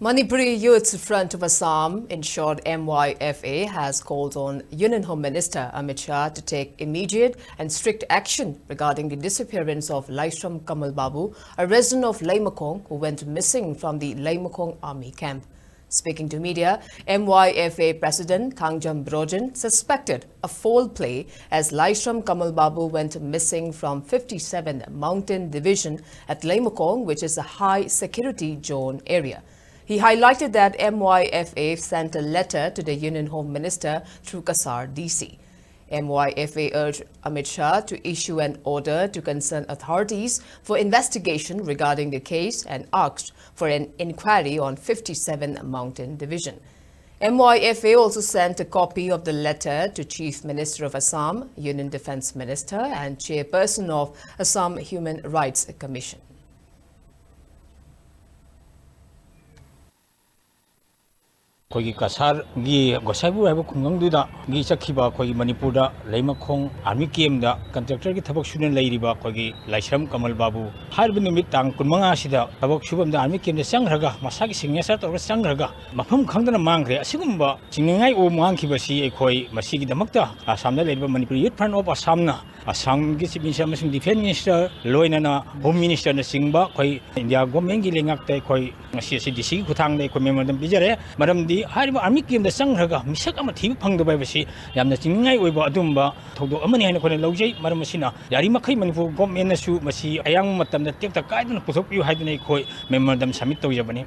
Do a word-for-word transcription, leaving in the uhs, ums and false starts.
Manipuri Youth Front of Assam, in short M Y F A, has called on Union Home Minister Amit Shah to take immediate and strict action regarding the disappearance of Laishram Kamal Babu, a resident of Leimakhong who went missing from the Leimakhong army camp. Speaking to media, M Y F A President Thangjam Brojan suspected a foul play as Laishram Kamal Babu went missing from fifty-seventh Mountain Division at Leimakhong, which is a high security zone area. He highlighted that M Y F A sent a letter to the Union Home Minister through Cachar D C. M Y F A urged Amit Shah to issue an order to concerned authorities for investigation regarding the case and asked for an inquiry on fifty-seventh Mountain Division. M Y F A also sent a copy of the letter to Chief Minister of Assam, Union Defence Minister, and Chairperson of Assam Human Rights Commission. ꯑꯩꯈꯣꯏꯒꯤ ꯀꯁꯥꯔꯒꯤ ꯒꯣꯁꯥꯏꯕꯨ ꯍꯥꯏꯕ ꯈꯨꯡꯒꯪꯗꯨꯗꯒꯤ ꯆꯠꯈꯤꯕ ꯑꯩꯈꯣꯏꯒꯤ ꯃꯅꯤꯄꯨꯔꯗ ꯂꯩꯃꯈꯣꯡ army ꯀꯦꯝꯗ ꯀꯟꯇ꯭ꯔꯦꯛꯇꯔꯒꯤ ꯊꯕꯛ ꯁꯨꯅ ꯂꯩꯔꯤꯕ ꯑꯩꯈꯣꯏꯒꯤ ꯂꯥꯏꯁ꯭ꯔꯝ ꯀꯃꯜ ꯕꯥꯕꯨ ꯍꯥꯏꯔꯤꯕ ꯅꯨꯃꯤꯠ ꯇꯥꯡ ꯀꯨꯟꯃꯉꯥ ꯑꯁꯤꯗ ꯊꯕꯛ ꯁꯨꯐꯝꯗ ꯑꯥꯔꯃꯤ ꯀꯦꯝꯗ ꯆꯪꯈ꯭ꯔꯒ ꯃꯁꯥꯒꯤ ꯁꯤꯒꯅꯦꯆꯔ ꯇꯧꯔꯒ ꯆꯪꯈ꯭ꯔꯒ ꯃꯐꯝ ꯈꯪꯗꯅ ꯃꯥꯡꯈ꯭ꯔꯦ꯫ ꯑꯁꯤꯒꯨꯝꯕ ꯆꯤꯡꯅꯅꯤꯡꯉꯥꯏ ꯑꯣꯏꯕ ꯃꯥꯡꯈꯤꯕꯁꯤ ꯑꯩꯈꯣꯏ ꯃꯁꯤꯒꯤꯗꯃꯛꯇ ꯑꯁꯥꯝꯗ ꯂꯩꯔꯤꯕ ꯃꯅꯤꯄꯨꯔ ꯌꯨꯠ ꯐ꯭ꯔꯟ ꯑꯣꯐ ꯑꯁꯥꯝꯅ ꯑꯁꯥꯝꯒꯤ ꯆꯤꯐ ꯃꯤꯅꯤꯁꯇꯔ ꯑꯃꯁꯨꯡ ꯗꯤꯐꯦꯟꯁ ꯃꯤꯅꯤꯁꯇꯔ, ꯂꯣꯏꯅꯅ ꯍꯣꯝ ꯃꯤꯅꯤꯁꯇꯔꯅꯆꯤꯡꯕ ꯑꯩꯈꯣꯏ ꯏꯟꯗꯤꯌꯥ ꯒꯣꯔꯃꯦꯟꯒꯤ ꯂꯩꯉꯥꯛꯇ ꯑꯩꯈꯣꯏ ꯉꯁꯤ ꯑꯁꯤ ꯗꯤ ꯁꯤꯒꯤ ꯈꯨꯠꯊꯥꯡꯗ ꯑꯩꯈꯣꯏ ꯃꯦꯃꯣꯔꯦꯟꯗꯝ ꯄꯤꯖꯔꯦ꯫ ꯃꯔꯝꯗꯤ ꯍꯥꯏꯔꯤꯕ ꯑꯥꯔꯃꯤ ꯀꯦꯝꯗ ꯆꯪꯈ꯭ꯔꯒ ꯃꯤꯁꯛ ꯑꯃ ꯊꯤꯕ ꯐꯪꯗꯕ ꯍꯥꯏꯕꯁꯤ ꯌꯥꯝꯅ ꯆꯤꯡꯅꯤꯡꯉꯥꯏ ꯑꯣꯏꯕ ꯑꯗꯨꯒꯨꯝꯕ ꯊꯧꯗꯣꯛ ꯑꯃꯅꯤ ꯍꯥꯏꯅ ꯑꯩꯈꯣꯏꯅ ꯂꯧꯖꯩ꯫ ꯃꯔꯝ ꯑꯁꯤꯅ ꯌꯥꯔꯤꯃꯈꯩ ꯃꯅꯤꯄꯨꯔ ꯒꯣꯔꯃꯦꯟꯅꯁꯨ ꯃꯁꯤ ꯑꯌꯥꯝꯕ ꯃꯇꯝꯗ ꯇꯦꯛꯇ ꯀꯥꯏꯗꯅ ꯄꯨꯊꯣꯛꯄꯤꯌꯨ ꯍꯥꯏꯗꯨꯅ ꯑꯩꯈꯣꯏ ꯃꯦꯃꯣꯔꯦꯟꯗꯝ ꯁꯕꯃꯤꯠ ꯇꯧꯖꯕꯅꯤ꯫